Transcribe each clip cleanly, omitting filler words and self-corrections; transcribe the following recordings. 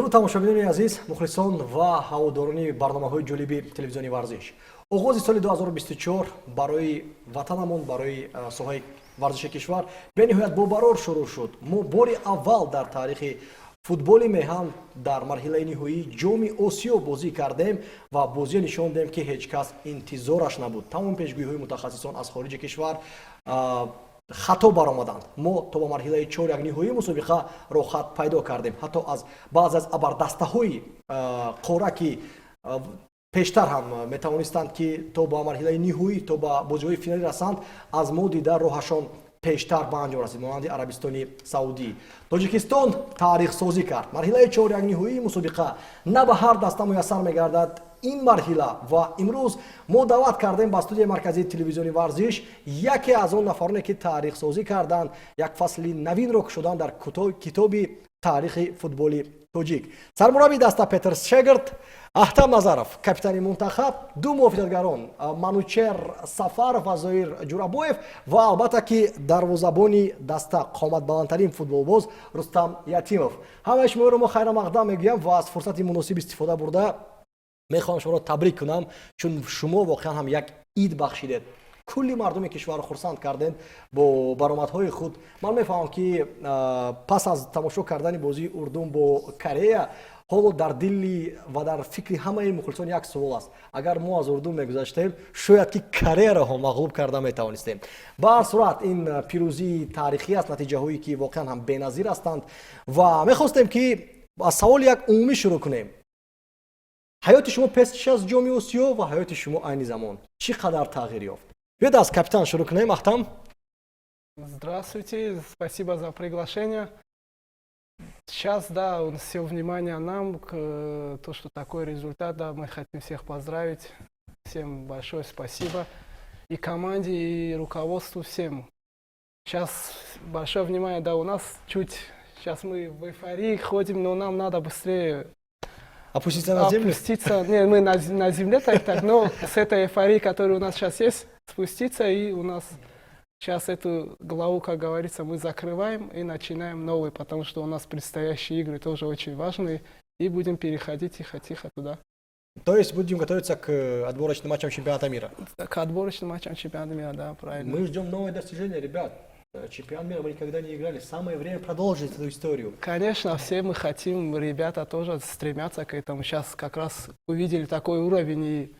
Дуруд, тамошобинони азиз, мухлисон ва ҳаводорони барномаҳои ҷолиби Телевизиони Варзиш. Оғози соли 2024 барои ватанамон, барои соҳаи варзиши кишвар бениҳоят бобарор шурӯъ шуд. Мо бори аввал дар таърихи футболи меҳан дар марҳилаи ниҳоии Ҷоми Осиё бозӣ кардем ва бозие нишон додем, ки ҳеҷ кас интизораш набуд. Тамоми пешгӯиҳои мутахассисон аз хориҷи кишвар хато баромаданд. Мо то ба марҳилаи чоряк ниҳоии мусобиқа роҳхат пайдо кардем. Ҳатто аз баъзе аз абардастаҳои қора, ки пештар ҳам метавонистанд, ки то ба марҳилаи ниҳоӣ, то ба бозиҳои финалӣ расанд, аз мо дида роҳашон пештар ба анҷом расид, монанди Арабистони Саудӣ. Тоҷикистон таърихсозӣ кард. Марҳилаи чорякниҳоии мусобиқа на ба ҳар даста муяссар мегардад ин марҳила. Ва имрӯз мо даъват кардем ба студияи марказии Телевизиони Варзиш яке аз он нафароне, ки таърихсозӣ карданд, як фасли навинро кушоданд дар китоби таърихи футболи тоҷик: сармурабби даста Петер Шегард, Аҳтам Назаров, капитани мунтахаб, ду муҳофизатгарон Манучер Сафаров ва Зоир Ҷурабоев ва, албатта ки, дарвозабони даста, қоматбаландтарин футболбоз Рустам Ятимов. Ҳамаи шуморо мо хайрамақдам мегӯям ва аз фурсати муносиб истифода бурда мехоҳам шуморо табрик кунам, чун шумо воқеан ҳам як ид бахшидед, кулли мардуми кишварро хурсанд кардед бо баромадҳои худ. Ман мефаҳмам, ки пас аз тамошо кардани бозии Урдун бо Корея ҳоло дар дили ва дар фикри ҳамаи мухлисон як суол аст: агар мо аз Урдун мегузаштем, шояд ки Кореяро ҳам мағлуб карда метавонистем. Ба ҳар сурат, ин пирӯзии таърихӣ аст, натиҷаҳое ки воқеан ҳам беназир ҳастанд. Ва мехостем, ки аз саволи як умумӣ шурӯъ кунем: ҳаёти шумо пеш аз Ҷоми Осиё ва ҳаёти шумо айни замон чӣ қадар тағйир ёфт? Биёд, аз капитан шурӯъ кунем. Ахтам. Здравствуйте, спасибо за приглашение. Сейчас, да, все внимание нам, то, что такой результат, да, мы хотим всех поздравить. Всем большое спасибо. И команде, и руководству, всем. Сейчас большое внимание, да, у нас чуть, сейчас мы в эйфории ходим, но нам надо быстрее опуститься на землю. Опуститься. Не, мы на земле так, но с этой эйфорией, которая у нас сейчас есть, спуститься, и у нас сейчас эту главу, как говорится, мы закрываем и начинаем новый, потому что у нас предстоящие игры тоже очень важные, и будем переходить тихо-тихо туда. То есть будем готовиться к отборочным матчам чемпионата мира. К отборочным матчам чемпионата мира, да, правильно. Мы ждем новое достижение, ребят. Чемпионат мира мы никогда не играли. Самое время продолжить эту историю. Конечно, все мы хотим, ребята тоже стремятся к этому. Сейчас как раз увидели такой уровень, и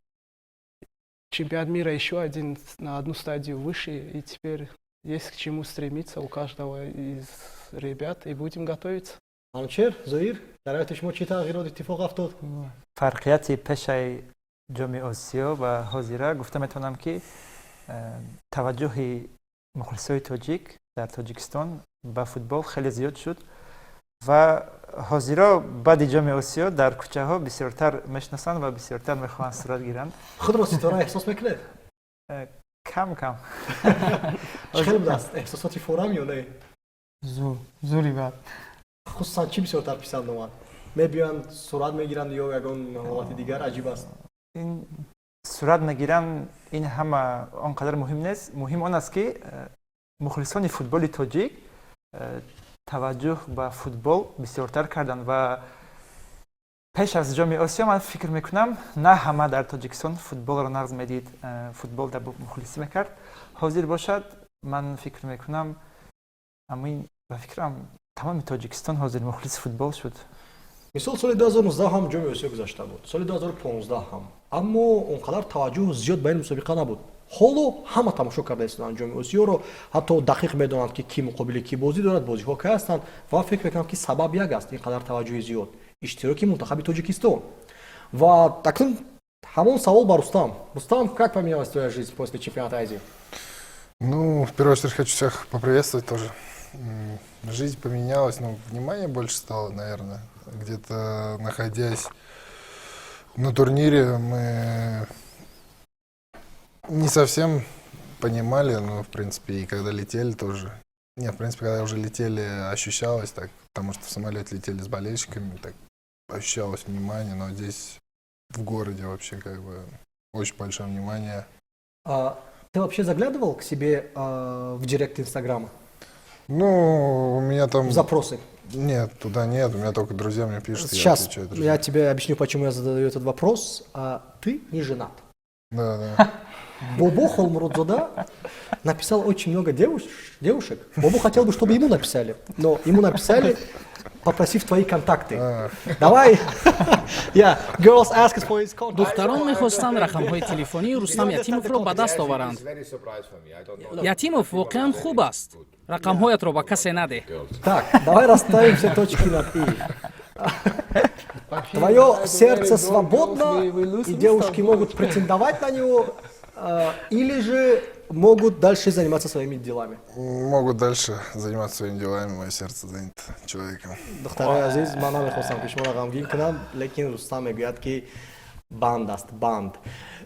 чемпионат мира еще один на одну стадию выше, и теперь есть к чему стремиться у каждого из ребят, и будем готовиться. Манучер, Зоир, дар ҳаёти шумо чӣ тағйирот иттифоқ афтод? Фарқияти пешаи Ҷоми Осиё ва ҳозира гуфта метавонам, ки таваҷҷӯҳи мухлисои тоҷик дар Тоҷикистон ба футбол хеле зиёд шуд ва ҳозиро баъди Ҷоми Осиё дар кӯчаҳо бисёртар мешиносанд ва бисёртар мехоҳанд сурат гиранд. Худро ситора эҳсос мекунед? Кам кам. Чӣ хел будааст эҳсосоти форам ё не? Зур, зури бад. Хусусан чӣ бисёртар писанд омад? Мебиёянд, сурат мегиранд ё ягон ҳолати дигар аҷиб аст? Ин сурат мегиранд, ин ҳама он қадар муҳим нест. Муҳим он аст, ки мухлисони футболи тоҷик таваҷҷӯҳ ба футбол бисёртар карданд. Ва пеш аз Ҷоми Осиё, ман фикр мекунам, на ҳама дар Тоҷикистон футболро нағз медид, футбол дар мухлисӣ мекард. Ҳозир бошад, ман фикр мекунам, амин, ба фикрам, тамоми Тоҷикистон ҳозир мухлиси футбол шуд. Мисол, соли 2019 ҳам Ҷоми Осиё гузашта буд, соли 2015 ҳам, аммо он қадар таваҷҷӯҳ зиёд ба ин мусобиқа набуд. Ҳоло ҳама тамошо карда истоданд Ҷоми Осиёро, ҳатто дақиқ медонанд, ки кӣ муқобили кӣ бозӣ дорад, бозиҳо кай ҳастанд. Ва фикр мекунам, ки сабаб як аст: ин қадар таваҷҷӯҳи зиёд, иштироки мунтахаби Тоҷикистон. Ва акнун ҳамон савол ба Рустам. Рустам, как поменялась твоя жизнь после чемпионата Азии? Ну, в первую очередь хочу всех поприветствовать тоже. Жизнь поменялась, ну, внимание больше стало, наверное. Где-то находясь на турнире, мы не совсем понимали, ну, в принципе, и когда летели тоже. Не, в принципе, когда уже летели, ощущалось так, потому что в самолете летели с болельщиками, так ощущалось внимание, но здесь, в городе, вообще, как бы, очень большое внимание. А ты вообще заглядывал к себе в директ Инстаграма? Ну, у меня там В запросы? Нет, туда нет, у меня только друзья мне пишут, я Сейчас отвечаю я друзьям. Тебе объясню, почему я задаю этот вопрос. Ты не женат. Да. Бобо Холмуродзода написал очень много девушек. Бобо хотел бы, чтобы ему написали, но ему написали, попросив твои контакты. Давай. Yeah, girls ask us for his contact. Духтарон мехостанд рақамҳои телефонии Рустам Ятимовро ба даст оваранд. Ятимов воқеан хуб аст, рақамҳоятро ба касе надеҳ. Так, давай расставим все точки над «и». Твое сердце свободно, и девушки могут претендовать на него, или же могут дальше заниматься своими делами. Могут дальше заниматься своими делами, мое сердце занято человеком. Духтарои азиз, ман намехостам, ки шуморо ғамгин кунам, лекин Рустам мегӯяд, ки банд аст, банд.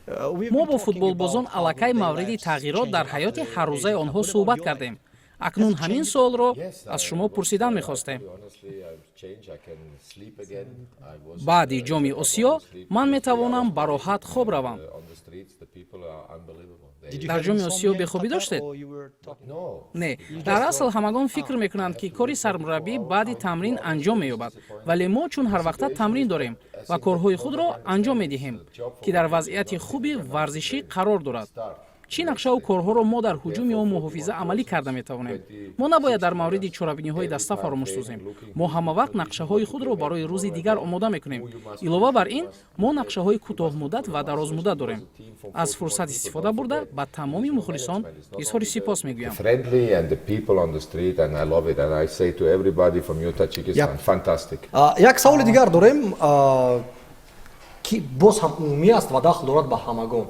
Мо бо футболбозон аллакай мавриди тағйирот дар ҳаёти ҳаррӯзаи онҳо суҳбат кардем. Акнун ҳамин суолро аз шумо пурсидан мехостем. Баъди Ҷоми Осиё ман метавонам бароҳат хоб равам. Дар Ҷоми Осиё бехобӣ доштед? Не, дар асл ҳамагон фикр мекунанд, ки кори сармураббӣ баъди тамрин анҷом меёбад, вале мо чун ҳарвақта тамрин дорем ва корҳои худро анҷом медиҳем, ки дар вазъияти хуби варзишӣ қарор дорад. Чӣ нақшаву корҳоро мо дар ҳуҷум ё муҳофиза амалӣ карда метавонем? Мо набояд дар мавриди чорабиниҳои даста фаромӯш созем. Мо ҳамавақт нақшаҳои худро барои рӯзи дигар омода мекунем. Илова бар ин, мо нақшаҳои кӯтоҳмуддат ва дарозмуддат дорем. Аз фурсат истифода бурда, ба тамоми мухлисон изҳори сипос мегӯям. Friendly and the people on the street, and I love it, and I say to everybody from you, Tajikistan, fantastic. Як саволи дигар дорем, ки боз ҳам умумӣ аст ва дахл дорад ба ҳамагон.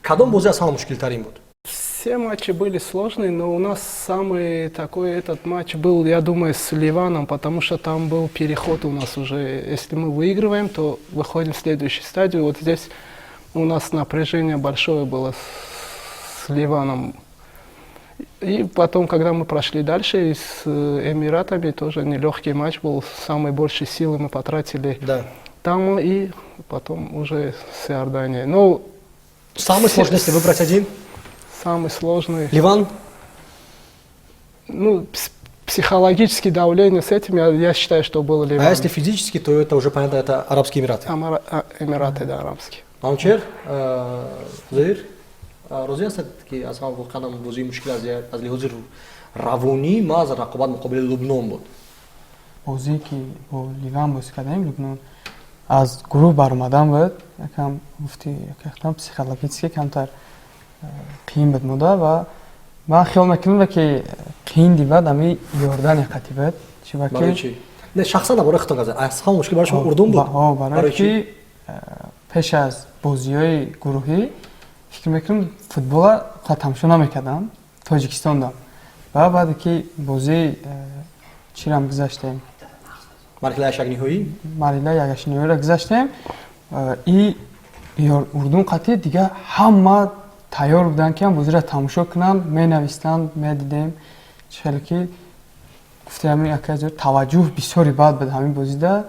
Кадом бозӣ аз ҳама мушкилтарин буд? Все матчи были сложные, но у нас самый такой этот матч был, я думаю, с Ливаном, потому что там был переход у нас уже. Если мы выигрываем, то выходим в следующую стадию. Вот здесь у нас напряжение большое было с Ливаном. И потом, когда мы прошли дальше, и с Эмиратами тоже нелегкий матч был, самые большие силы мы потратили там и потом уже с Иорданией. Ну, Самый сложный, если выбрать один? Самый сложный. Ливан? Ну, психологическое давление с этим, я считаю, что было Ливан. А если физически, то это уже понятно, это Арабские Эмираты. Эмираты, да, арабские. Манучер, Зоир, розӣ ҳастед, ки аз ҳама воқеан бозии мушкил аз лиҳози равонӣ маҳз рақобат муқобили Лубнон буд? Бозие, ки бо Ливан бозӣ кардем, Лубнон аз гурӯҳ баромадан буд, якам гуфти, якам психологически камтар қиин буд мода. Ва ман хиёл мекунам, ки қиин дибад ами Иордания қатӣ буд. Чибаки не, шахсан дар бораи худтон, аз ҳама мушкил барои шумо Урдун буд? Барое ки пеш аз бозиҳои гурӯҳӣ, фикр мекунам, футбола тамошо намекардам Тоҷикистонда. Ва баъде ки бозии чирам гузаштем, марҳилаи якниҳоӣ. Марҳилаи якниҳоиро гузаштем и Урдун қатӣ, дига ҳама тайёр буданд, ки ҳам бозиро тамошо кунанд, менавистанд, медидем, чӣ хеле ки гуфтем, таваҷҷӯҳ бисёри бад буд ҳамин бозида.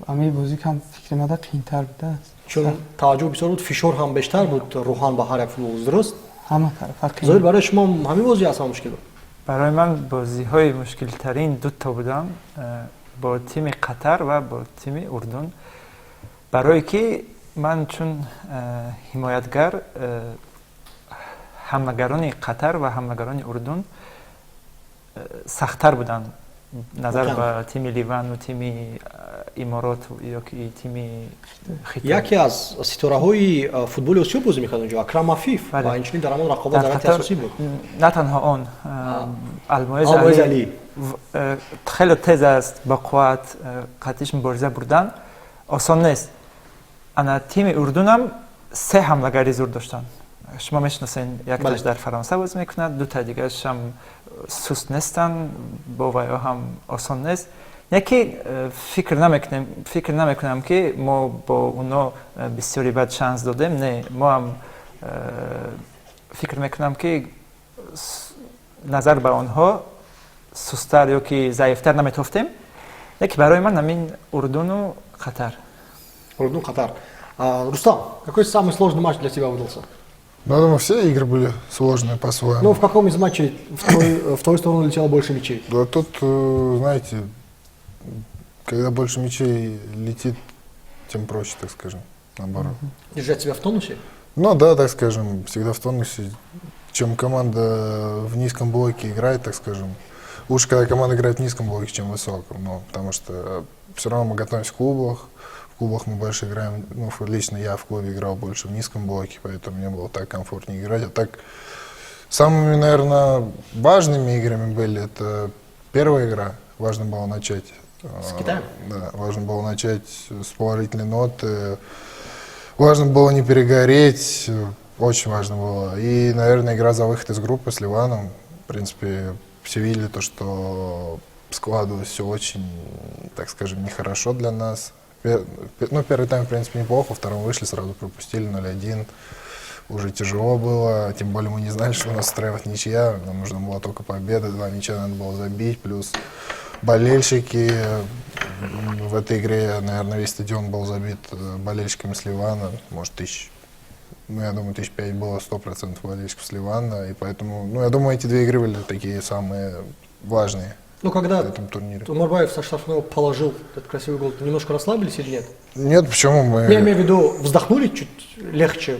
Ҳамин бозӣ кам фикри мада қиинтар будааст. Чун таваҷҷӯҳ бисёр буд, фишор ҳам бештар буд рӯҳан ба ҳар як футболбоз, дуруст? Ҳама тарафа. Зоир, барои шумо ҳамин бозӣ аз ҳама мушкил буд? Барои ман бозиҳои мушкилтарин дуто будам, бо тими Қатар ва бо тими Урдун, барое ки ман чун ҳимоятгар, ҳамлагарони Қатар ва ҳамлагарони Урдун сахттар буданд назар ба тими Ливану тими Иморот ёки тими. Яке аз ситораҳои футболи Осиё бозӣ мекард онҷо, Акрам Афиф, ва инчунин дар ҳамон рақобат дар ҳайати асосӣ буд. На танҳо он, Алмоез Али. Хеле тез аст, ба қувват, қатиш мубориза бурдан осон нест. Ана тими Урдунам се ҳамлагари зур доштанд, шумо мешиносен, якташ дар Фаронса бозӣ мекунад, дута дигарашам суст нестанд, бо вайҳо ҳам осон нест. Яке фикр намекунем, фикр намекунам, ки мо бо оно бисёри бад шанс додем. Не, мо ҳам фикр мекунам, ки назар ба онҳо сусттар ё ки заифтар наметофтем. Яке барои ман ҳамин Урдуну Қатар. Урдун, Қатар. Рустам, какой самый сложный матч для тебя выдался? Ну, я думаю, все игры были сложные по-своему. Ну, в каком из матчей в твою сторону летело больше мячей? Да тут, знаете, Когда больше мячей летит, тем проще, так скажем, наоборот. Держать себя в тонусе? Ну да, так скажем, всегда в тонусе. Чем команда в низком блоке играет, так скажем. Лучше, когда команда играет в низком блоке, чем в высоком. Ну, потому что все равно мы готовимся в клубах. В клубах мы больше играем, ну, лично я в клубе играл больше в низком блоке, поэтому мне было так комфортнее играть. А так, самыми, наверное, важными играми были, это первая игра, важно было начать. С Китаем? Да, важно было начать с положительной ноты. Важно было не перегореть, очень важно было. И, наверное, игра за выход из группы с Ливаном. В принципе, все видели то, что складывалось все очень, так скажем, нехорошо для нас. Ну, первый тайм, в принципе, неплохо, во втором вышли, сразу пропустили 0-1. Уже тяжело было, тем более мы не знали, что у нас устраивает ничья, нам нужна была только победа, два мяча надо было забить, плюс болельщики. В этой игре, наверное, весь стадион был забит болельщиками с Ливана, может, тысяч, ну, я думаю, тысяч пять было 100% болельщиков с Ливана, и поэтому, ну, я думаю, эти две игры были такие самые важные Ну, когда в этом турнире. Умарбаев со штрафного положил этот красивый гол, немножко расслабились или нет? Нет, почему мы? Я имею в виду, вздохнули чуть легче,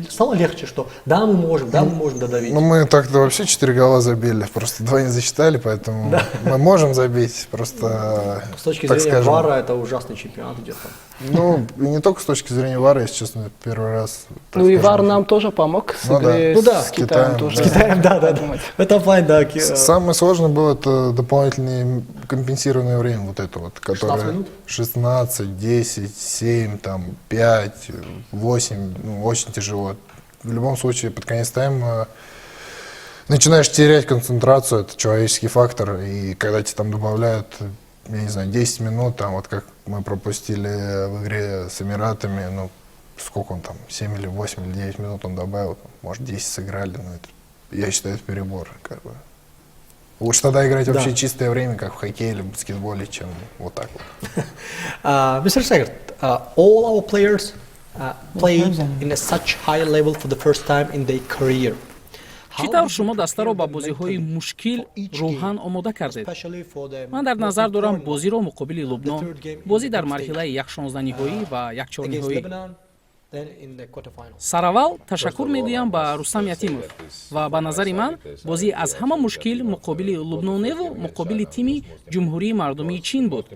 стало легче, что да, мы можем додавить. Ну, мы так-то вообще четыре гола забили, просто два не засчитали, поэтому мы можем забить, просто, С точки так зрения скажем, ВАРа это ужасный чемпионат идет там. Ну, и не только с точки зрения ВАРа, если честно, первый раз, так Ну и скажем, ВАР нам тоже помог с Ну да. игре Ну да. с Китаем Китаем, тоже. да. С Китаем, да. Подумать. В этом плане, да. Самое сложное было — это дополнительное компенсированное время, вот это вот, которое минут? 16, 10, 7, там, 5, 8, ну, очень тяжело. В любом случае, под конец тайма начинаешь терять концентрацию, это человеческий фактор, и когда тебе там добавляют, я не знаю, 10 минут, там, вот как мы пропустили в игре с Эмиратами, ну, сколько он там, 7 или 8 или 9 минут он добавил, может, 10 сыграли, но это, я считаю, это перебор, как бы. Лучше тогда играть вообще чистое время, как в хоккее или в баскетболе, чем вот так вот. Mr. Segert, all our players played in a such high level for the first time in their career. Чӣ тавр шумо дастаро ба бозиҳои мушкил рӯҳан омода кардед? Ман дар назар дорам бозиро муқобили Лубнон, бозӣ дар марҳилаи якшонзданиҳоӣ ва якчорниҳоӣ. Сараввал ташаккур мегӯям ба Рустам Ятимов ва ба назари ман бозии аз ҳама мушкил муқобили Лубноневу муқобили тими Ҷумҳурии Мардумии Чин буд.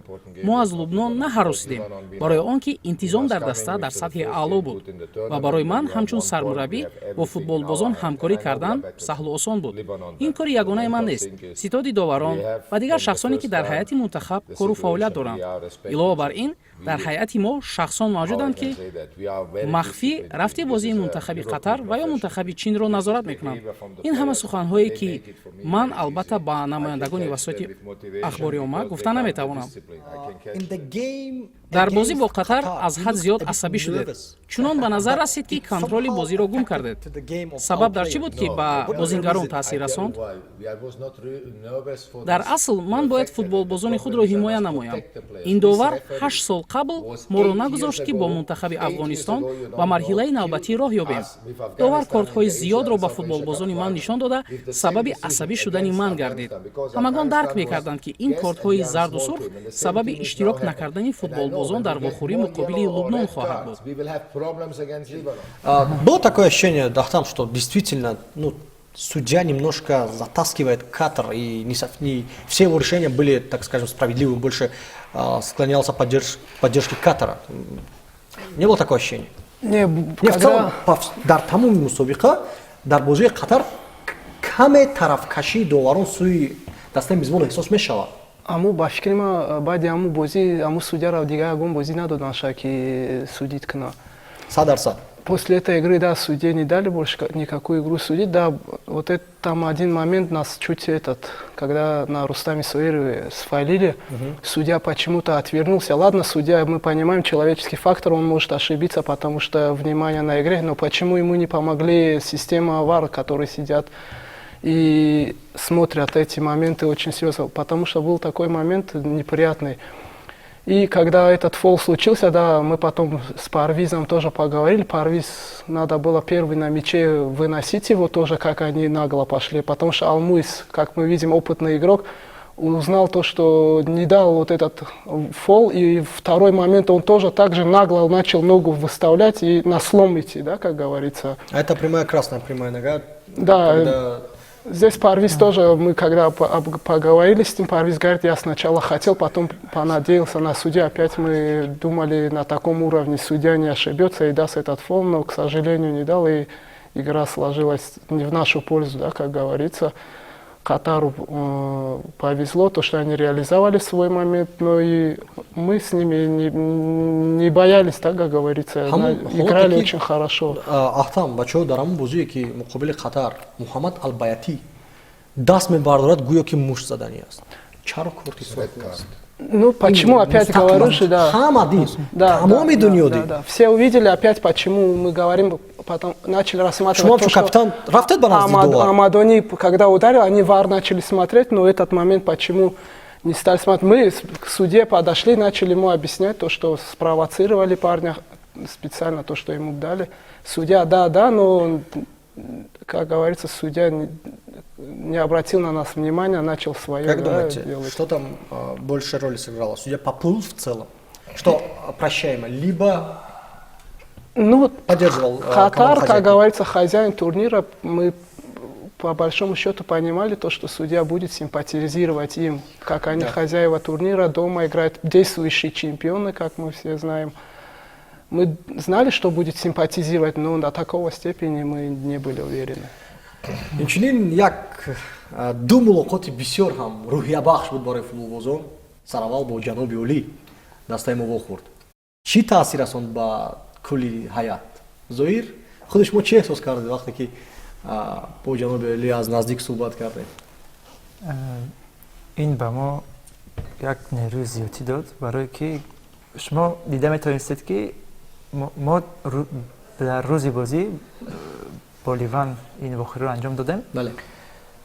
Мо аз Лубнон наҳаросидем, барои он ки интизом дар даста дар сатҳи аъло буд ва барои ман ҳамчун сармураббӣ бо футболбозон ҳамкорӣ кардан саҳлу осон буд. Ин кори ягонаи ман нест: ситоди доварон ва дигар шахсоне, ки дар ҳайати мунтахаб кору фаъолият доранд. Илова бар ин, дар ҳайати мо шахсон мавҷуданд, ки махфӣ рафти бозии мунтахаби Қатар ва ё мунтахаби Чинро назорат мекунанд. Ин ҳама суханҳое, ки ман албатта ба намояндагони васоити ахбори омма гуфта наметавонам. Дар бозӣ бо Қатар аз ҳад зиёд асабӣ шудед, чунон ба назар расид, ки контроли бозиро гум кардед. Сабаб дар чӣ буд, ки ба бозингарон таъсир расонд? Дар асл ман бояд футболбозони худро ҳимоя намоям. Ин довар 8 сол қабл моро нагузошт, ки бо мунтахаби Афғонистон ба марҳилаи навбатӣ роҳ ёбем. Довар кортҳои зиёдро ба футболбозони ман нишон дода, сабаби асабӣ шудани ман гардид. Ҳамагон дарк мекарданд, ки ин кортҳои зарду сурх сабаби иштирок накардани футболбозон дар вохӯрӣ муқобили Лубнон хоҳад буд. Было такое ощущение, Дахтам, что действительно, ну, судья немножко затаскивает Катар, и не все его решения были, так скажем, справедливы, больше склонялся поддержке Катара? Не было такого ощущения? Не, Не, когда в целом, дар тамоми мусобиқа, дар бозии Қатар каме тарафкашии доварон сӯи дастаи мизбон эҳсос мешавад. Аму ба фикри ман, баъди аму бозӣ аму судьяро дигар ягон бозӣ надоданд, шояд, ки судить кунад. 100%. После этой игры, да, судье не дали больше никакую игру судить. Да, вот это там один момент нас чуть этот, когда на Рустаме Соирове сфолили, судья почему-то отвернулся. Ладно, судья, мы понимаем, человеческий фактор, он может ошибиться, потому что внимание на игре, но почему ему не помогли система ВАР, которые сидят и смотрят эти моменты очень серьезно? Потому что был такой момент неприятный. И когда этот фол случился, да, мы потом с Парвизом тоже поговорили. Парвиз, надо было первый на мяче выносить его тоже, как они нагло пошли. Потому что Алмуис, как мы видим, опытный игрок, Узнал то, что не дал вот этот фол, и второй момент он тоже также нагло начал ногу выставлять и на слом идти, да, как говорится. А это прямая красная, прямая нога. Да, когда Здесь Парвиз тоже, мы когда поговорили с ним, Парвиз говорит: «Я сначала хотел, потом понадеялся на судья». Опять мы думали, на таком уровне судья не ошибется и даст этот фол, но, к сожалению, не дал, и игра сложилась не в нашу пользу, да, как говорится. Катару повезло, то, что они реализовали свой момент, но и мы с ними не боялись, так, как говорится, играли очень хорошо. Ахтам, бачаҳо, дар ҳамон бозие, ки муқобили Қатар Муҳаммад Албаятӣ даст мебардорад, гӯё ки мушт заданӣ аст, чаро корти сурх аст? Ну, почему, опять говорю же, да. Ҳама дид, тамоми дунё дид. Да. Все увидели, опять почему мы говорим, потом начали рассматривать. Шумо капитан рафтед ба назди. Амадони, когда ударил, они ВАР начали смотреть, но этот момент почему не стали смотреть? Мы к судье подошли, начали ему объяснять то, что спровоцировали парня специально, то, что ему дали. Судья, да, но, как говорится, судья не обратил на нас внимания, начал свое. Как да, думаете, делать. Что там больше роли сыграло? Судья поплыл в целом? Что прощаемо? Либо Ну, поддерживал Катар, как говорится, хозяин турнира, мы по большому счету понимали то, что судья будет симпатизировать им, как они хозяева турнира, дома играют, действующие чемпионы, как мы все знаем. Мы знали, что будет симпатизировать, но до такого степени мы не были уверены. Инчунин як ду мулоқоти бисёр ҳам рӯҳиябахш буд барои футболбозон. Сараввал бо Ҷаноби Олӣ дастаи мо вохӯрд. Чӣ таъсир расонд ба кулли ҳайат? Зоир, худи шумо чӣ эҳсос кардед, вақте ки бо Ҷаноби Олӣ аз наздик суҳбат кардед? Ин ба мо як нерӯи зиёдтӣ дод, барое ки шумо дида метавонистед, ки мо дар рӯзи бозӣ бо Ливан ин вохӯриро анҷом додем.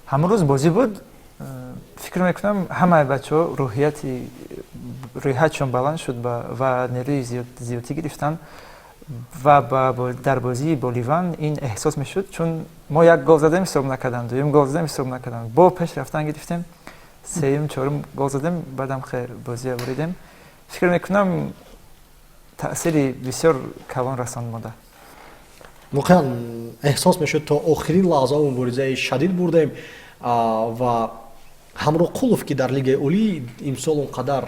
Ҳамон рӯз бозӣ буд. Фикр мекунам, ҳамаи бачаҳо рӯҳиятшон баланд шуд ва нерӯи зиёдтӣ гирифтанд ва дар бозии бо Ливан ин эҳсос мешуд, чун мо як гол задем, ҳисоб накардам, дуюм гол задем, ҳисоб накардам, бо пеш рафтан гирифтем, сеюм, чорум гол задем, баъдам хе бозия буридем. Фикр мекунам, таъсири бисёр калон расонд мода. Воқеан эҳсос мешуд, то охирин лаҳзаҳо муборизаи шадид бурдем ва Ҳамроқулов, ки дар Лигаи Олӣ имсол он қадар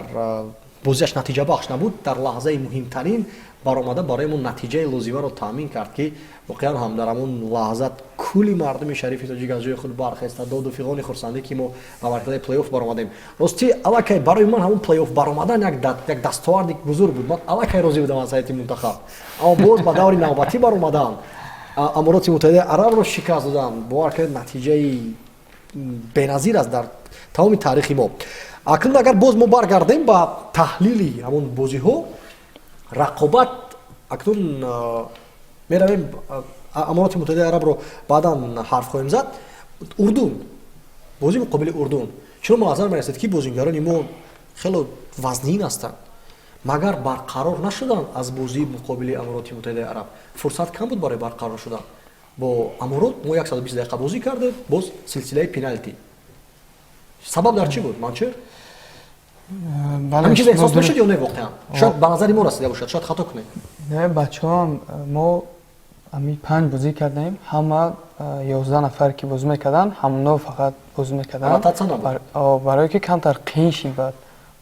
бозиаш натиҷабахш набуд, дар лаҳзаи муҳимтарин баромада барои мо натиҷаи лозимаро таъмин кард, ки воқеан ҳам дар ҳамон лаҳза кулли мардуми шарифи тоҷик аз ҷои худ бархеста, доду фиғони хурсандӣ, ки мо ба марҳилаи плейофф баромадем. Ростӣ, аллакай барои ман ҳамон плейофф баромадан як дастоварди бузург буд. Ман аллакай розӣ будам аз ҳайати мунтахаб, аммо боз ба даври навбатӣ баромадан, Амороти Муттаҳидаи Арабро шикаст додан, бовар кунед, натиҷаи беназир аст дар тамоми таърихи мо. Акнун агар боз мо баргардем ба таҳлили ҳамон бозиҳо, рақобат, акнун меравем, Амороти Муттаҳидаи Арабро баъдан ҳарф хоҳем зад. Урдун, бозии муқобили Урдун, чаро ба назар мерасед, ки бозингарони мо хело вазнин ҳастанд? Магар барқарор нашуданд аз бозии муқобили Амороти Муттаҳидаи Араб? Фурсат кам буд барои барқарор шудан. Бо Аморот мо 120 дақиқа бозӣ кардем, боз силсилаи пеналти. Сабаб дар чӣ буд, Манчер? Ҳамин чиз эҳсос мешуд ё не? Воқеан шояд ба назари мо расида бошад, шояд хато кунем. Не, бачаҳоам, мо ами панҷ бозӣ кардем, ҳама 11 нафар, ки бозӣ мекарданд, ҳамоно фақат бозӣ мекарданд, барое ки камтар қиин шид. Баъд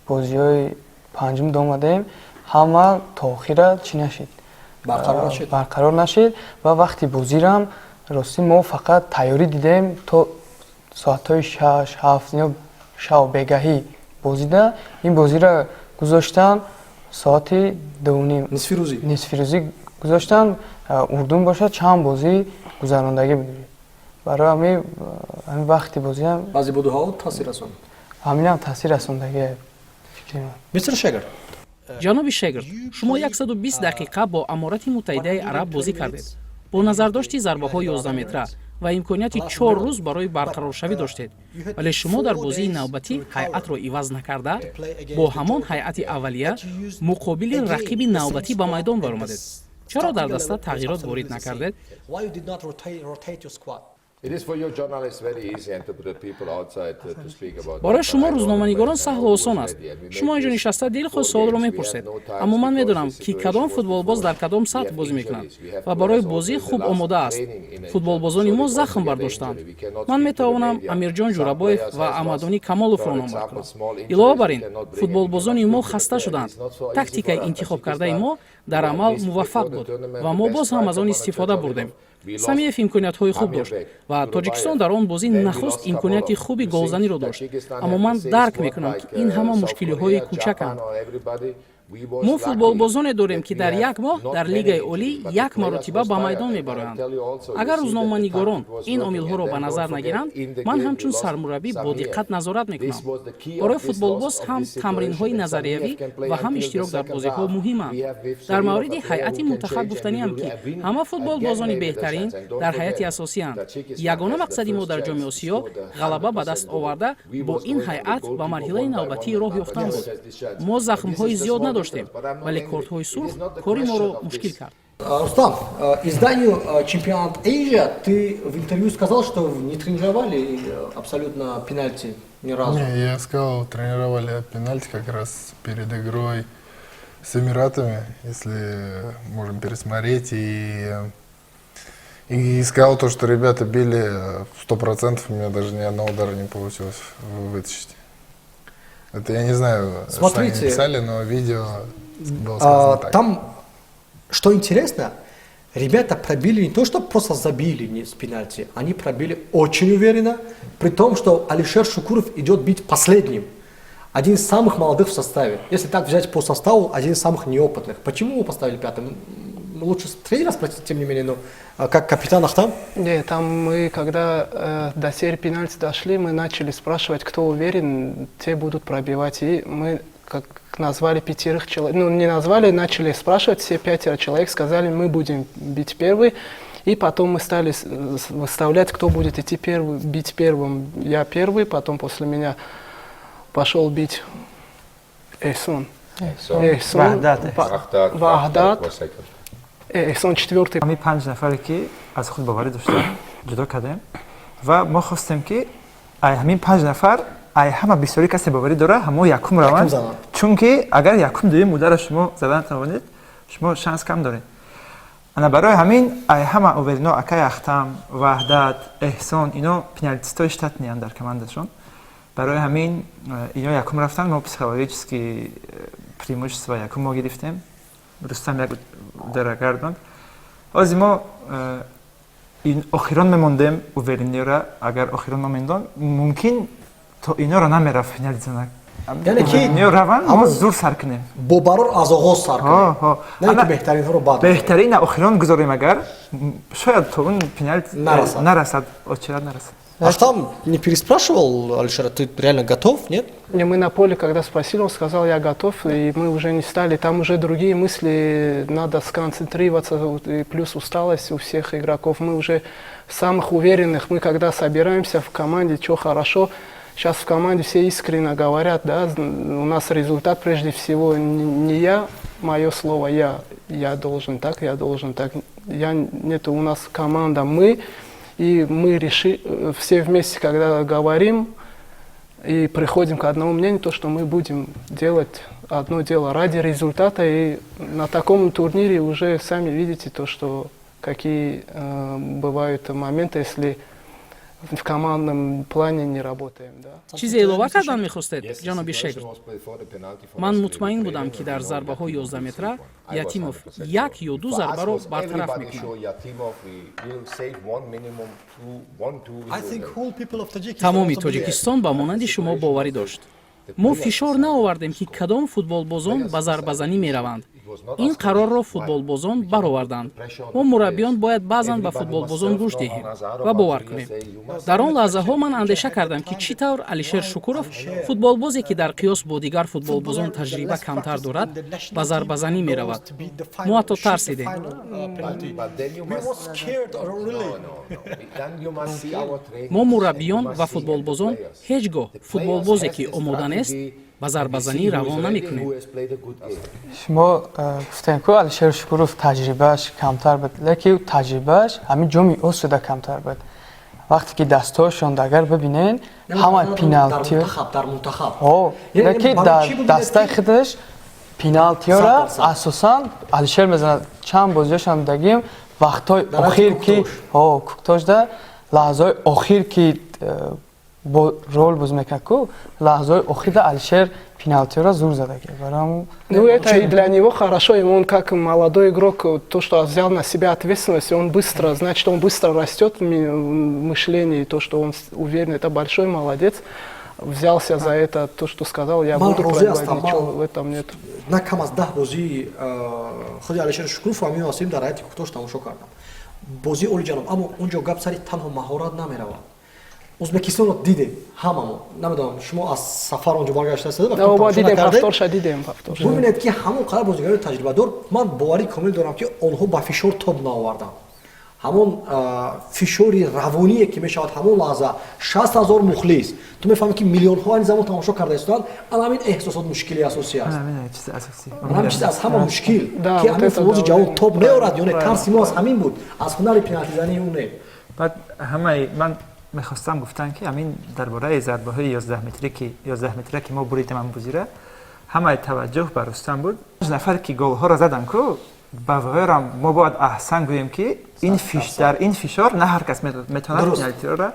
бозиҳои панҷум омадем, ҳама то охира чӣ нашид, барқарор нашид. Ва вақти бозирам, ростӣ, мо фақат тайёрӣ дидем то соатҳои 6, 7 ё шав бегаҳӣ. Бозида ин бозиро гузоштан соати 2:30, нисфирӯзӣ гузоштан. Урдун бошад, чанд бозӣ гузарондагӣ буд. Барои ҳамин вақти бозиам баъзе бодуҳаво таъсир расонд. Ҳаминам таъсир расондагӣ, фикри ман. Мистер Шегард. Ҷаноби Шегард, шумо 120 дақиқа бо Аморати Муттаҳидаи Араб бозӣ кардед, бо назардошти зарбаҳои 11 метра, ва имконияти 4 рӯз барои барқароршавӣ доштед, вале шумо дар бозии навбатӣ ҳайатро иваз накарда, бо ҳамон ҳайати аввалия муқобили рақиби навбатӣ ба майдон баромадед. Чаро дар даста тағйирот ворид накардед? Барои шумо рӯзноманигорон саҳлу осон аст. Шумо инҷо нишаста дилхоҳ суолро мепурсед, аммо ман медонам, ки кадом футболбоз дар кадом сатҳ бозӣ мекунад ва барои бозӣ хуб омода аст. Футболбозони мо захм бардоштаанд. Ман метавонам Амирҷон Ҷурабоев ва Аҳмадони Камоловро номбар кунам. Илова бар ин, футболбозони мо хаста шуданд. Тактикаи интихобкардаи мо дар амал муваффақ буд ва мо боз ҳам аз он истифода бурдем. Самиев имкониятҳои хуб дошт ва Тоҷикистон дар он бозӣ нахуст имконияти хуби голзаниро дошт, аммо ман дарк мекунам, ки ин ҳама мушкилиҳои кӯчаканд. Мо футболбозоне дорем, ки дар як моҳ дар Лигаи олӣ як маротиба ба майдон мебароянд. Агар рӯзноманигорон ин омилҳоро ба назар нагиранд, ман ҳамчун сармураббӣ бо диққат назорат мекунам. Барои футболбоз ҳам тамринҳои назариявӣ ва ҳам иштирок дар бозиҳо муҳиманд. Дар мавриди ҳайати мунтахаб гуфтаниам, ки ҳама футболбозони беҳтарин дар ҳайати асосианд. Ягона мақсади мо дар Ҷоми Осиё ғалаба ба даст оварда, бо ин ҳайат ба марҳилаи навбатӣ роҳ ёфтан буд. Мо захмҳои зиёд надоштем, вале кортҳои сурх кори моро мушкил кард. Рустам, изданию «Чемпионат Asia» ты в интервью сказал, что не тренировали абсолютно пенальти ни разу. Не, я сказал, тренировали пенальти как раз перед игрой с Эмиратами, если можем пересмотреть. И сказал то, что ребята били 100%, у меня даже ни одного удара не получилось вытащить. Это я не знаю, что они Смотрите, писали, но видео было сказано так. Там, что интересно, ребята пробили не то, что просто забили не с пенальти, они пробили очень уверенно, при том, что Алишер Шукуров идет бить последним. Один из самых молодых в составе. Если так взять по составу, один из самых неопытных. Почему его поставили пятым? Лучше тренера спросить, тем не менее, но как капитан Ахтам? Не, там мы, когда до серии пенальти дошли, мы начали спрашивать, кто уверен, те будут пробивать. И мы как назвали пятерых человек, ну не назвали, начали спрашивать, все пятеро человек сказали: «Мы будем бить первый». И потом мы стали выставлять, кто будет идти первый, бить первым. Я первый, потом после меня пошел бить Эйсон. Эйсон, Ваҳдат. Ваҳдат. Ваҳдат. Эҳсон четвертый. Ҳамин панҷ нафаре, ки аз худ боварӣ доштанд, ҷудо кардем ва мо хостем, ки ай ҳамин панҷ нафар ай ҳама бисёри касе боварӣ дора, ҳамо якум раванд, зананд. Чунки агар якум, дуюм удара шумо зада натавонед, шумо шанс кам доред. Ана барои ҳамин ай ҳама уверено акай Ахтам, Ваҳдат, Эҳсон, ино пеналтистои штатныянд дар командашон. Барои ҳамин ино якум рафтанд. Мо психологически преимущество якум мо гирифтем. Рустам як удара гардонд. Ҳозир мо ин охирон мемондем, уверенныйра агар охирон мо мемондем, мумкин то иноро намерафт финали занак. Яъне ки Ино раванд, мо ҳамон зур сар кунем. Бо барор аз оғоз сар кунем. Ҳо. На ин ки Ана беҳтаринҳоро баъд. Беҳтарина охирон гузорем, агар шояд то он пенальти Нарасад. Нарасад, очередь нарасад. Ахтам не переспрашивал Алишера: «Ты реально готов, нет?» Не, мы на поле, когда спросили, он сказал: «Я готов», и мы уже не стали. Там уже другие мысли, надо сконцентрироваться, вот, и плюс усталость у всех игроков. Мы уже самых уверенных, мы когда собираемся в команде, что хорошо, сейчас в команде все искренне говорят, да, у нас результат прежде всего не я, мое слово, я должен так, я должен так. Я, нет, у нас команда, мы, и мы все вместе, когда говорим, и приходим к одному мнению, то, что мы будем делать одно дело ради результата. И на таком турнире уже сами видите то, что какие бывают моменты, если в командном плане не работаем. Да. Чизе илова кардан мехостед, ҷаноби Шегрт? Ман мутмаин будам, ки дар зарбаҳои 11 метра Ятимов як ё ду зарбаро бартараф мекунад. Тамоми Тоҷикистон ба монанди шумо боварӣ дошт. Мо фишор наовардем, ки кадом футболбозон ба зарбазанӣ мераванд. Ин қарорро футболбозон бароварданд. Мо, мураббиён, бояд баъзан ба футболбозон гӯш диҳем ва бовар кунем. Дар он лаҳзаҳо ман андеша кардам, ки чӣ тавр Алишер Шукуров, футболбозе, ки дар қиёс бо дигар футболбозон таҷриба камтар дорад, ба зарбазанӣ меравад. Мо ҳатто тарсидем. Мо, мураббиён ва футболбозон, ҳеҷ гоҳ футболбозе, ки омода нест, ба зарбазанӣ равон намекунем. Шумо гуфтем, ку Алишер Шукуров таҷрибааш камтар буд, лекин таҷрибааш ҳамин Ҷоми Осиёда камтар буд. Вақте ки дастҳояшон агар бибинен, ҳама пеналтиё дар мунтахаб. Ки дар дастаи худаш пеналтиёра асосан Алишер мезанад. Чанд бозиёшам дидагим, вақтҳои охир ки Куктошда лаҳзаҳои охир ки рол боз мекард ку, лаҳзаҳои охирда Алишер пеналтиёра зур задаги барам. Ну, это и для него хорошо, ему он как молодой игрок, то, что взял на себя ответственность, он быстро, значит, он быстро растет в мышлении, то, что он уверен, это большой молодец, взялся за это, то, что сказал, я буду пробивать, ничего в этом нет. На кам аз 10 бозии худи Алишер Шукуров ҳамин осим дар ҳайати Куктош тамошо кардам, бозии олиҷаноб, аммо он ҷо гап сари танҳо маҳорат намеравад. Ӯзбекистонро дидем ҳамамо. Намедонам, шумо аз сафар онҷо баргаштаистед. Дидем. Бубинед, ки ҳамон қадар бозигарони таҷрибадор, ман боварӣ комил дорам, ки онҳо ба фишор тоб наоварданд. Ҳамон фишори равоние, ки мешавад ҳамон лаҳза, 60 000 мухлис, ту мефаҳмӣ, ки миллионҳо ани замон тамошо карда истоданд, ана ҳамин эҳсосот мушкили асосӣ аст, ҳамин чиз аз ҳама мушкил, ки ҳамин футболисти ҷавон тоб меорад ё не. Тарси мо аз ҳамин буд, аз ҳунари пеналтизании ӯ не. Баъд ҳамаи ман мехостам гуфтан, ки ҳамин дар бораи зарбаҳои 11 метрӣ, ки 11 метра ки мо буридем ҳам бозира, ҳамаи таваҷҷӯҳ ба Рустам буд. Нафаре ки голҳоро задан ку, ба воёрам мо бояд аҳсан гӯем, ки дар ин фишор на ҳар кас метавонад пеналтиро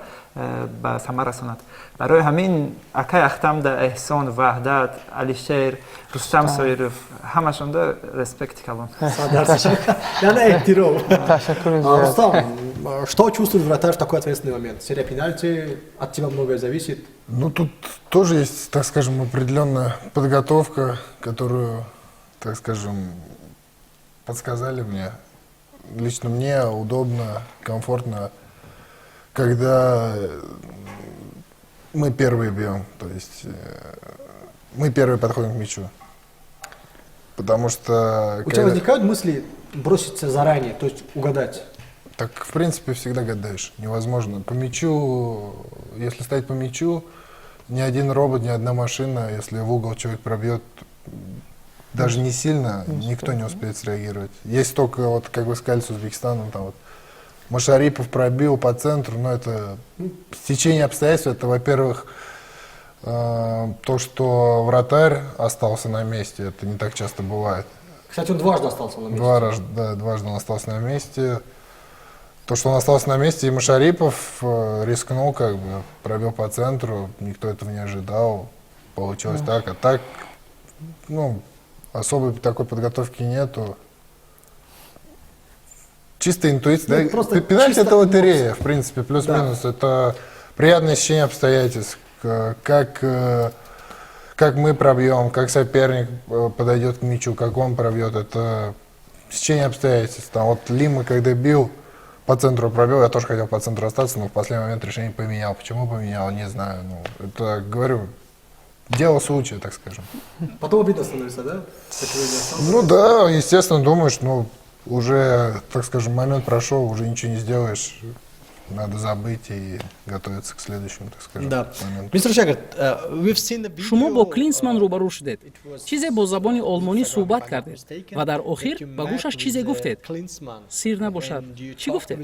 ба самар расонад. Барои ҳамин акай Ахтам да, Эҳсон, Ваҳдат, Алишер, Рустам Соиров, ҳамашонда респекти калон. Яъне эҳтиром. Рустам, что чувствует вратарь в такой ответственный момент? Серия пенальти, от тебя многое зависит. Ну, тут тоже есть, так скажем, определенная подготовка, которую, так скажем, подсказали мне. Лично мне удобно, комфортно, когда мы первые бьем, то есть мы первые подходим к мячу. Потому что У тебя возникают мысли броситься заранее, то есть угадать? Так, в принципе, всегда гадаешь. Невозможно. По мячу, если стоять по мячу, ни один робот, ни одна машина, если в угол человек пробьет, даже не сильно, никто не успеет среагировать. Есть только, вот, как вы сказали, с Узбекистаном, там вот Машарипов пробил по центру, но это стечение обстоятельств, это, во-первых, то, что вратарь остался на месте, это не так часто бывает. Кстати, он дважды остался на месте. Два раза, да, дважды он остался на месте. То, что он остался на месте, и Машарипов рискнул, как бы, пробил по центру, никто этого не ожидал, получилось так. А так, ну, особой такой подготовки нету. Чисто интуиция. Ну, Да, просто пенальти чисто это лотерея, в принципе, плюс-минус. Это приятное стечение обстоятельств. Как мы пробьем, как соперник подойдет к мячу, как он пробьет, это стечение обстоятельств. Там вот Лима, когда бил, по центру пробил, я тоже хотел по центру остаться, но в последний момент решение поменял. Почему поменял, не знаю. Ну, это, говорю, дело случая, так скажем. Потом обидно становится, да? Почему я не остался? Ну да, естественно, думаешь, ну, уже, так скажем, момент прошел, уже ничего не сделаешь. Надо забыть и готовиться к следующему, так скажем, моменту. Мистер Шагард, we've seen the video. Шумо бо Клинсман рӯбарӯ шудед, чизе бо забони олмонӣ суҳбат кардед ва дар охир ба гӯшаш чизе гуфтед. Сир набошад, чӣ гуфтед?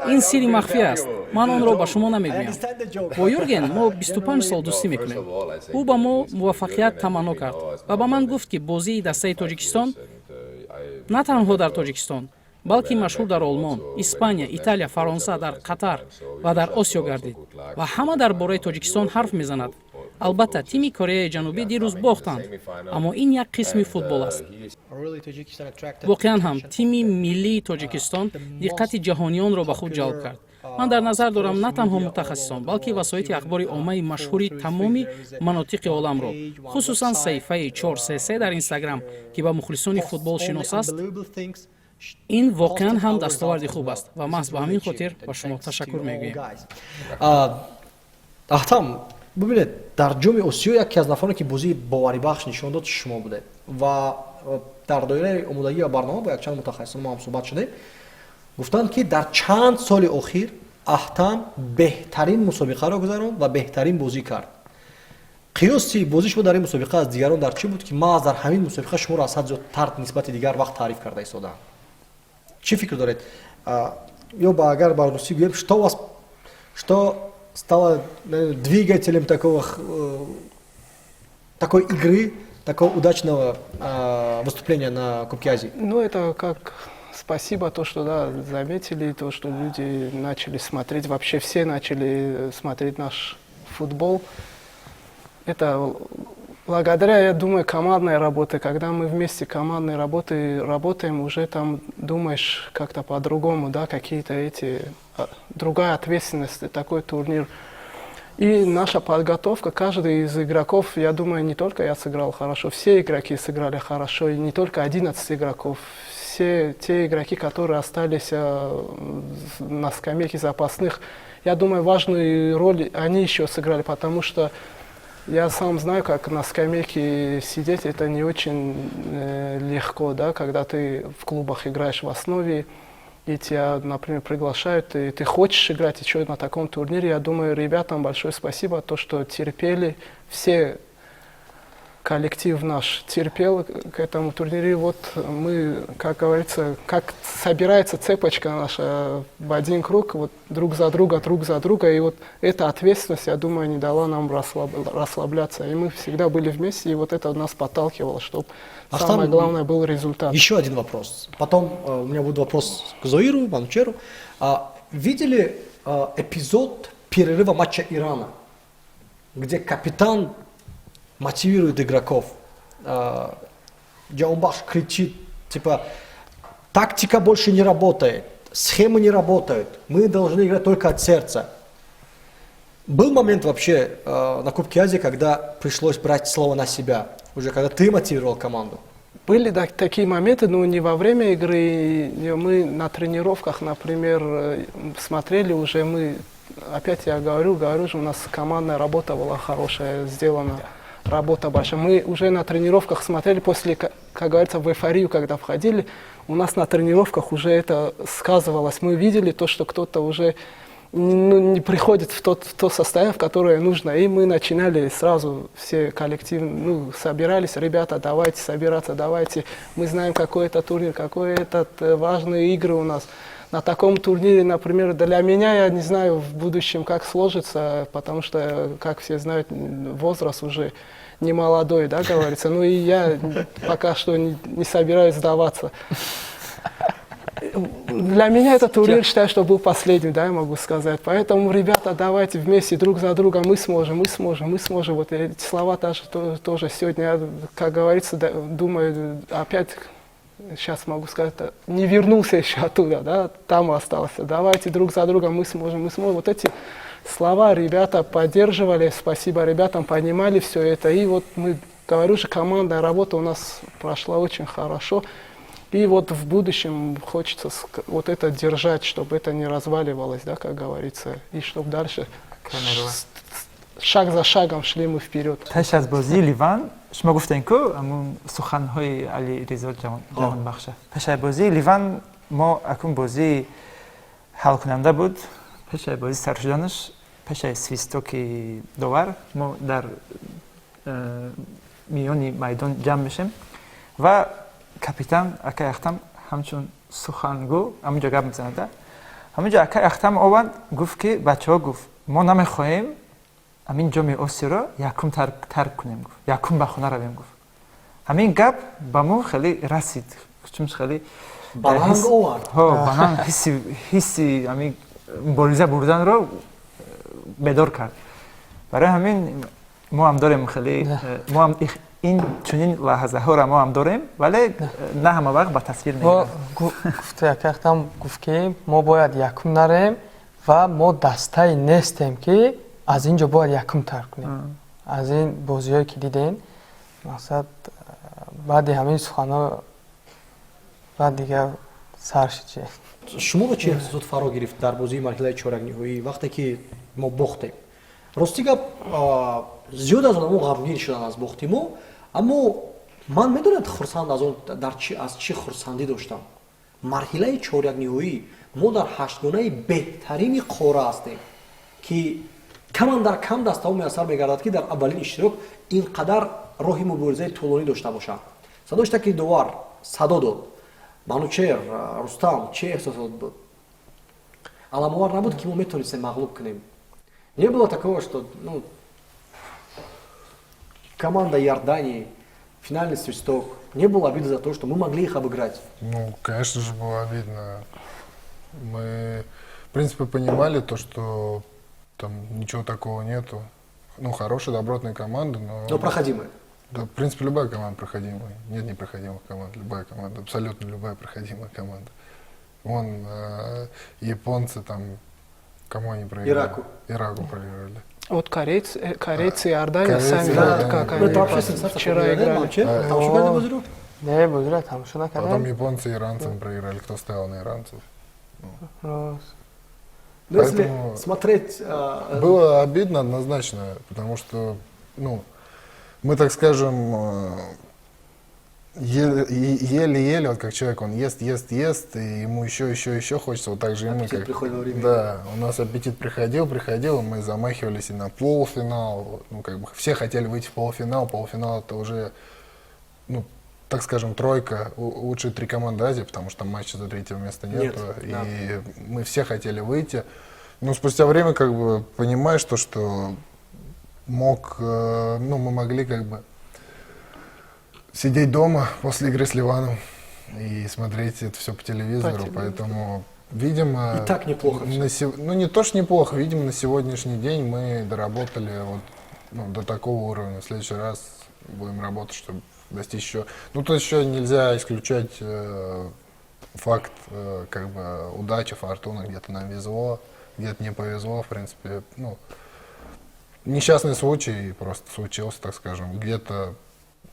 Ин сири махфӣ аст, ман онро ба шумо намегӯям. Бо Юрген мо 25 сол дӯстӣ мекунем. Ӯ ба мо муваффақият таманно кард ва ба ман гуфт, ки бозии дастаи Тоҷикистон на танҳо дар Тоҷикистон, балки машҳур дар Олмон, Испания, Италия, Фаронса, дар Қатар ва дар Осиё гардид ва ҳама дар бораи Тоҷикистон ҳарф мезанад. Албатта, тими Кореяи Ҷанубӣ дирӯз бохтанд, аммо ин як қисми футбол аст. Воқеан ҳам тими миллии Тоҷикистон диққати ҷаҳониёнро ба худ ҷалб кард. Ман дар назар дорам на танҳо мутахассисон, балки васоити ахбори оммаи машҳури тамоми манотиқи оламро, хусусан саҳифаи 433 дар Инстаграм, ки ба мухлисони футбол шинос аст. Ин воқеан ҳам дастоварди хуб аст ва маҳз ба ҳамин хотир ба шумо ташаккур мегӯем. Ахтам, бубинед, дар Ҷоми Осиё яке аз нафароне, ки бозии боварибахш нишон дод, шумо будед ва дар доираи омодагӣ ва барнома бо якчанд мутахассисон мо ҳам суҳбат шудем, гуфтанд, ки дар чанд соли охир Ахтам беҳтарин мусобиқаро гузаронд ва беҳтарин бозӣ кард. Қиёси бозии шумо дар ин мусобиқа аз дигарон дар чӣ буд, ки маҳз дар ҳамин мусобиқа шуморо аз ҳад зиёдтар нисбати дигар вақт таъриф карда истодаанд? Чӣ фикр доред? Ё ба агар ба русӣ гӯем, что вас, что стало двигателем такой игры, такого удачного выступления на Кубке Азии? Ну, это как спасибо, то, что, да, заметили, то, что люди начали смотреть, вообще все начали смотреть наш футбол. Это благодаря, я думаю, командной работе. Когда мы вместе командной работы работаем, уже там думаешь как-то по-другому, да, какие-то эти, другая ответственность, такой турнир. И наша подготовка, каждый из игроков, я думаю, не только я сыграл хорошо, все игроки сыграли хорошо, и не только 11 игроков, все те игроки, которые остались на скамейке запасных, я думаю, важную роль они еще сыграли, потому что я сам знаю, как на скамейке сидеть, это не очень легко, да, когда ты в клубах играешь в основе, и тебя, например, приглашают, и ты хочешь играть еще на таком турнире. Я думаю, ребятам большое спасибо, то, что терпели, все, коллектив наш терпел к этому турниру. И вот мы, как говорится, как собирается цепочка наша в один круг, вот друг за друга, и вот эта ответственность, я думаю, не дала нам расслабляться. И мы всегда были вместе, и вот это нас подталкивало, чтобы самое главное был результат. Еще один вопрос. Потом у меня будет вопрос к Зоиру, Манучеру. Видели эпизод перерыва матча Ирана, где капитан мотивирует игроков? Джаумбаш кричит, типа, тактика больше не работает, схемы не работают, мы должны играть только от сердца. Был момент вообще на Кубке Азии, когда пришлось брать слово на себя, уже когда ты мотивировал команду? Были, да, такие моменты, но не во время игры. Мы на тренировках, например, смотрели уже, мы, опять я говорю же, у нас командная работа была хорошая, сделана, работа большая. Мы уже на тренировках смотрели, после, как говорится, в эйфорию, когда входили, у нас на тренировках уже это сказывалось. Мы видели то, что кто-то уже, ну, не приходит в то состояние, в которое нужно. И мы начинали сразу все коллективно, ну, собирались: ребята, давайте собираться, давайте. Мы знаем, какой это турнир, какой этот важные игры у нас. На таком турнире, например, для меня, я не знаю в будущем, как сложится, потому что, как все знают, возраст уже не молодой, да, говорится. Ну и я пока что не собираюсь сдаваться. Для меня этот турнир, считаю, что был последний, да, я могу сказать. Поэтому, ребята, давайте вместе друг за друга, мы сможем, мы сможем, мы сможем. Вот эти слова тоже сегодня, я, как говорится, да, думаю, опять сейчас могу сказать, не вернулся еще оттуда, да, там остался. Давайте друг за другом, мы сможем, мы сможем. Вот эти слова ребята поддерживали, спасибо ребятам, понимали все это. И вот мы, говорю же, командная работа у нас прошла очень хорошо. И вот в будущем хочется вот это держать, чтобы это не разваливалось, да, как говорится, и чтобы дальше шаг за шагом шли мы вперед. Пеш аз бозии Ливан шумо гуфтем, ку ҳамун суханҳои Алиризо Ҷаҳонбахша. Пеш аз бозии Ливан мо акун бозии ҳалкунанда буд. Пеш аз бозӣ сар шуданаш, пеш аз свистоки довар, мо дар миёни майдон ҷамъ мешем ва капитан акай Ахтам ҳамчун сухангӯ ҳамунҷо гап мезанада. Ҳамунҷо акай Ахтам омад, гуфт, ки бачаҳо, гуфт, мо намехоҳем ҳамин Ҷоми Осиёро якум тарк кунем, гуфт, якум ба хона равем, гуфт. Ҳамин гап ба мо хеле расид, чун хеле ба нанг овард. Ба нанг, ҳисси ҳамин мубориза бурданро бедор кард. Барои ҳамин мо ҳам дорем хеле, мо ҳам ин чунин лаҳзаҳоро мо ҳам дорем, вале на ҳама вақт ба тасвир мегирем. Гуфта, якахтам гуфт, ки мо бояд якум нарем ва мо дастае нестем, ки аз ин ҷо бояд якум тарк кунем. Аз ин бозиҳое ки дидем, мақсад, баъди ҳамин суханҳо баъд дигар сар шуд чи. Шуморо чӣ эҳсосот фаро гирифт дар бозии марҳилаи чоракниҳоӣ, вақте ки мо бохтем? Рости гап, зиёд аз одамо ғамгин шуданд аз бохти мо, аммо ман, медонед, хурсанд аз он дар чи, аз чӣ хурсандӣ доштам? Марҳилаи чорякниҳоӣ, мо дар ҳаштгонаи беҳтарини қора ҳастем, ки каман дар кам дастаҳо муяссар мегардад, ки дар аввалин иштирок ин қадар роҳи муборизаи тӯлонӣ дошта бошанд. Садои штаки довар садо дод. Манучер, Рустам, чӣ эҳсосот буд? Аламовар набуд, ки мо метонистем мағлуб кунем? Не было такого, что, ну, команда Иордании, финальный свисток, не было обиды за то, что мы могли их обыграть? Ну, конечно же, было обидно. Мы, в принципе, понимали то, что там ничего такого нету. Ну, хорошая, добротная команда, но... Но проходимые. Да, в принципе, любая команда проходимая. Нет непроходимых команд. Любая команда, абсолютно любая проходимая команда. Вон, японцы там, кому они проиграли? Ираку. Ираку проиграли. Вот корейцы, корейцы и Иордания Корейцы, сами, да, вот как да. Ну, они это вообще сенсация. вчера Да, играли. Мамче? Да. Тамошо карда бозиро? Не, бозиро тамошо Потом накардем. Японцы иранцам проиграли. Кто ставил на иранцев? Рост. Ну, если Поэтому смотреть было обидно однозначно, потому что, ну, мы, так скажем, еле-еле, вот как человек, он ест, ест, ест, и ему еще, еще, еще хочется, вот так же и мы. Аппетит приходит во время. Да, у нас аппетит приходил, приходил, и мы замахивались и на полуфинал, ну, как бы все хотели выйти в полуфинал, полуфинал — это уже, ну, так скажем, тройка, лучшие три команды Азии, потому что там матча за третье место Нет, нету, да. И мы все хотели выйти. Но спустя время как бы понимаешь то, что ну, мы могли как бы сидеть дома после игры с Ливаном и смотреть это все по телевизору, телевизору. Поэтому, видимо, И так неплохо ну, не то, что неплохо, видимо, на сегодняшний день мы доработали вот, ну, до такого уровня. В следующий раз будем работать, чтобы достичь еще. Ну, то еще нельзя исключать факт, как бы, удачи, фортуны, где-то нам везло, где-то не повезло, в принципе, ну, несчастный случай просто случился, так скажем. Где-то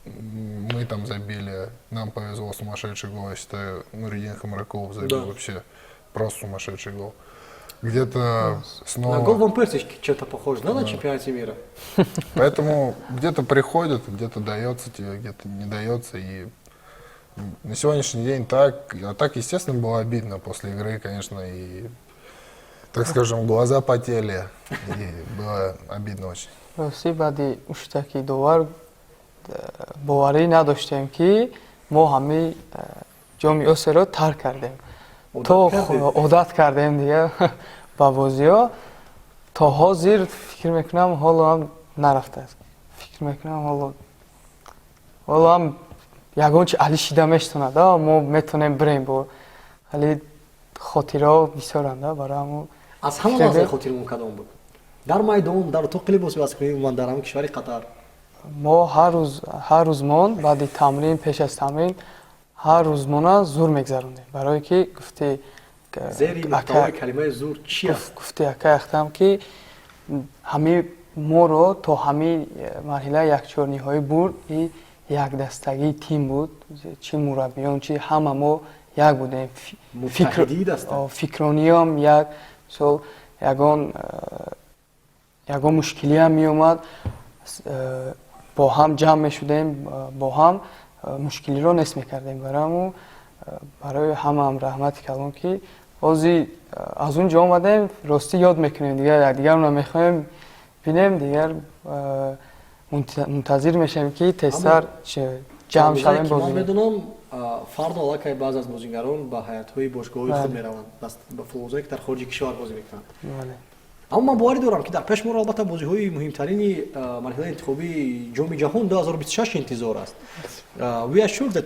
мы там забили, нам повезло, сумасшедший гол, я считаю, Нуриддин Хамракулов забил вообще просто сумасшедший гол. Где-то снова. На гол Ван Перси чем-то похож, да, на чемпионате мира? Поэтому где-то приходит, где-то дается тебе, где-то не дается. И на сегодняшний день так, а так, естественно, было обидно после игры, конечно, и, так скажем, глаза потели, и было обидно очень. Ростӣ, баъди уштаки довар боварӣ надоштем, ки мо ҳамаи Ҷоми Осиёро тарк кардем. То Одат кардед? Одат кардем дигар ба бозиҳо. То ҳозир фикр мекунам, ҳоло ҳам нарафтааст. Фикр мекунам, ҳоло ҳам ягон чи али шида метавонад, мо метавонем бирем бо ҳали хотираҳо бисёранд барои ҳамун. Аз ҳама лаҳзаи хотиримон кадом буд? Дар майдон, дар утоқи либосивазкунӣ, умуман дар ҳамин кишвари Қатар. Мо ҳар рӯз, ҳар рӯзмон баъди тамрин, пеш аз тамрин ҳар рӯзмона зур мегзарондем, барое ки гуфти Зери нуқтаҳои калимаи зур чи аст? Гуфти акай Ахтам, ки ҳамин моро то ҳамин марҳилаи якчорниҳоӣ бурд и якдастагии тим буд, чӣ мураббиён, чӣ ҳама мо як будем. Муттаҳидии даста. Фикрониём як. Мисол, ягон мушкилиам меомад, бо ҳам ҷамъ мешудем, бо ҳам мушкилиро нест мекардем. Барои ҳамун барои ҳамаам раҳмати калон, ки ҳозир аз он ҷо омадем, ростӣ ёд мекунем, дигар якдигарро мехоҳем бинем, дигар мунтазир мешавем, ки тезтар ҷамъ шавем. Ки ман медонам, фардо аллакай баъзе аз бозигарон ба ҳайатҳои бошгоҳҳои худ мераванд, ба футболбозое, ки дар хориҷи кишвар бозӣ мекунанд. Аммо ман боварӣ дорам, ки дар пеш моро албатта бозиҳои муҳимтарини марҳилаи интихобии Ҷоми ҷаҳон 2026 интизор аст. We are sure that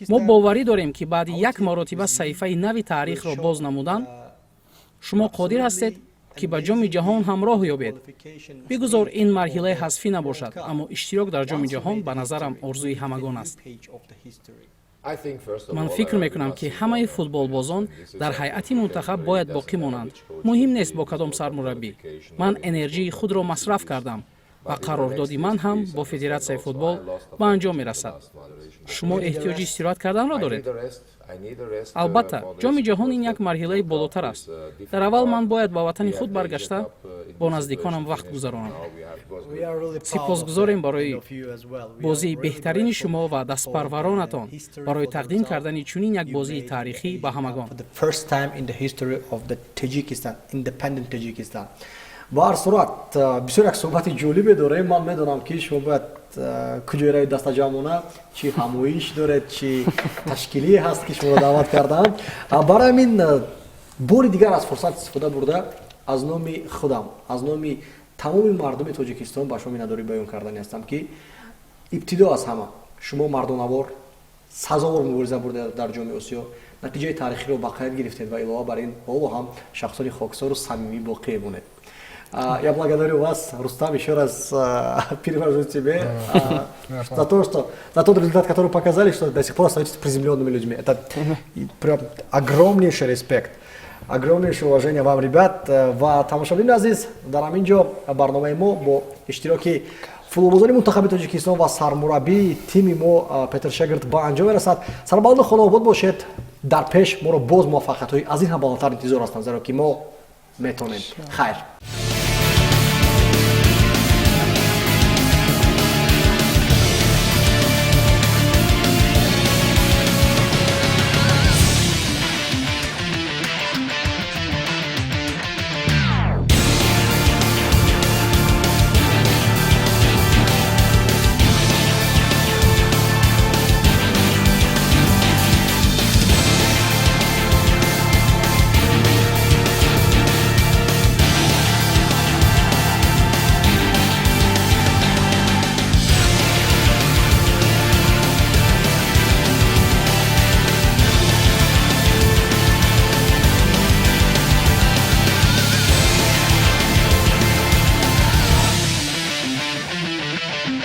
Мо боварӣ дорем, ки баъди як маротиба саҳифаи нави таърихро боз намудан шумо қодир ҳастед, ки ба Ҷоми ҷаҳон ҳамроҳ ёбед. Бигузор ин марҳилаи ҳазфӣ набошад, аммо иштирок дар Ҷоми ҷаҳон ба назарам орзуи ҳамагон аст. Ман фикр мекунам, ки ҳамаи футболбозон дар ҳайати мунтахаб бояд боқӣ монанд, муҳим нест бо кадом сармураббӣ. Ман энерҷии худро масраф кардам ва қарордоди ман ҳам бо федератсияи футбол ба анҷом мерасад. Шумо эҳтиёҷи истироҳат карданро доред? Албатта, Ҷоми ҷаҳон ин як марҳилаи болотар аст. Дар аввал ман бояд ба ватани худ баргашта, бо наздиконам вақт гузаронам. Сипосгузорем барои бозии беҳтарини шумо ва дастпарваронатон, барои тақдим кардани чунин як бозии таърихӣ ба ҳамагон. Ба ҳар сурат, бисёр як суҳбати ҷолибе дорем. Ман медонам, ки шумо бояд куҷое равед дастаҷамъона, чӣ ҳамоиш доред, чӣ ташкилие ҳаст, ки шуморо даъват кардаанд. Барои ҳамин Бори дигар аз фурсат истифода бурда, аз номи худам, аз номи тамоми мардуми Тоҷикистон ба шумо миннатдорӣ баён кардани ҳастам, ки ибтидо аз ҳама шумо мардонавор, сазовор мубориза бурдед дар Ҷоми Осиё, натиҷаи таърихиро ба қайд гирифтед ва илова бар ин ҳоло ҳам шахсони хоксору самимӣ боқӣ мемонед. Я благодарю вас, Рустам, еще раз перевожу тебе за то, что за тот результат, который показали, что до сих пор остаетесь приземленными людьми. Это прям огромнейший респект. Огромнейшее уважение вам, ребят. Ва тамошобини азиз, дар ҳамин ҷо барномаи мо бо иштироки футболбозони мунтахаби Тоҷикистон ва сармураббии тими мо Петр Шегард ба анҷом мерасад. Сарбаланду хонаобод бошед. Дар пеш моро боз муваффақиятҳои аз ин ҳам баландтар интизор ҳастанд, зеро ки мо метавонем. Хайр.